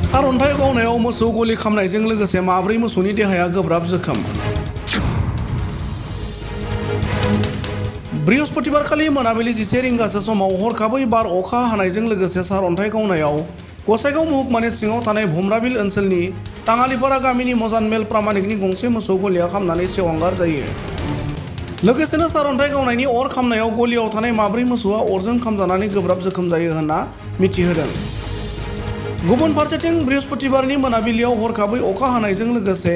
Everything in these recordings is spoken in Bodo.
सारअन्थाइ गावनायाव मोसौ गलि खामनायजों लोगोसे माब्रै मोसौनि देहाया गोब्राब जोखोम। बृहस्पतिबारखालि मोनाबिलि 11 रिंगासो समाव हरखाबै बार अखा हानायजों लोगोसे सारअन्थाइ गावनायाव गसाइगाव महकुमानि सिङाव थानाय भुमराबिल ओनसोलनि ताङालिपारा गामिनि मजानमेल प्रामाणिकनि गंसे मोसौ गलिया खामनानै सेवहांगार जायो। लोगोसेनो सारअन्थाइ गावनायनि अर खामनायाव गलियाव थानाय माब्रै मोसौआ अरजों खामजानानै गोब्राब जोखोम जायो होनना मिथिहोदों। गुबुन फारसेथिं बृहस्पतिबारनि मोनाबिलियाव हरखाबै अखा हानायजों लोगोसे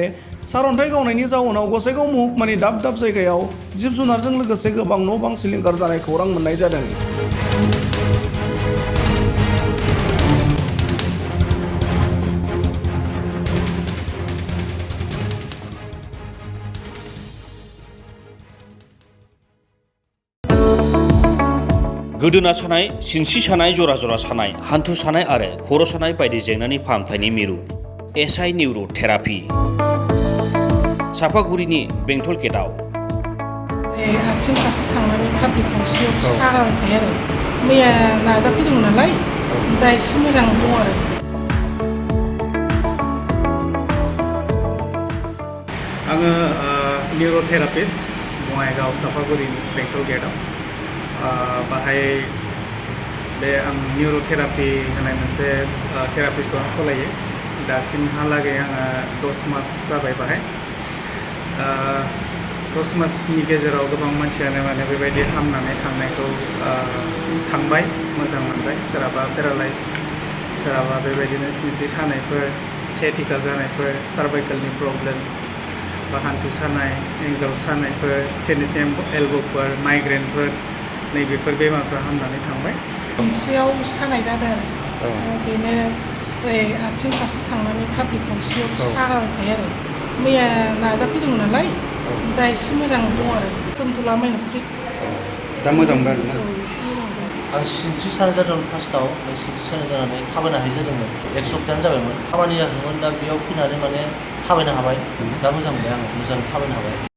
सारअन्थाइ गावनायनि जाउनाव गसाइगाव महकुमानि दाब दाब जायगायाव जिब जुनारजों लोगोसे गोबां न' बां सिलिंखार जानाय खौरां मोननाय जादों। गोदोना सानाय, सिनस्रि सानाय, जरा जरा सानाय, हान्थु सानाय आरो खर' सानाय बायदि जेंनानि फाहामथायनि मिरु एसआइ निउर' थेरापि। सापागुरिनि बेंटल गेटआव। आथिं फारसे थांनानै थाफ्लि खावसेयाव सागाबाय थायो आरो मैया नाजाफैदोंमोन नालाय दा एसे मोजां दं आरो। आङो निउर' थेरापिस्ट बङाइगाव सापागुरिनि बेंटल गेटआव। बाहाय बे आं निउर' थेरापि होनाय मोनसे थेरापिस्टखौ आं सालायो। दासिमहालागै आङो 10 मास जाबाय बाहाय। 10 मासनि गेजेराव गोबां मानसियानो माने बेबायदि हामनानै थांनायखौ थांबाय, मोजां मोनबाय। सोरहाबा पेरालाइज, सोरहाबा बेबायदिनो सिनस्रि सानायफोर, सciatica जानायफोर, सार्भाइकेलनि प्रब्लेम बा हान्थु सानाय, एंगल सानायफोर, टेनिस एल्ब'फोर, माइग्रेनफोर नैबेफोर बेमारफ्रा हामनानै थांबाय। सिनस्रियाव सानाय जादों आरो बेनो आथिं फारसे थांनानै थाफ्लि खावसेयाव सागाबाय थायो आरो मैया नाजाफैदोंमोन नालाय दा एसे मोजां दं आरो दोनथ'ला माइना फ्रि। दा मोजां मोनबाय आरोना? आं सिनस्रि सानाय जादोंमोन फार्स्टआव, सिनस्रि सानाय जानानै थाबायनो हायि जादोंमोन। 1 सप्तायानो जाबायमोन। खामानि जादोंमोन, दा बेयाव फैनानै माने थाबायनो हाबाय। दा मोजां मोनबाय आङो, मोजां थाबायनो हाबाय।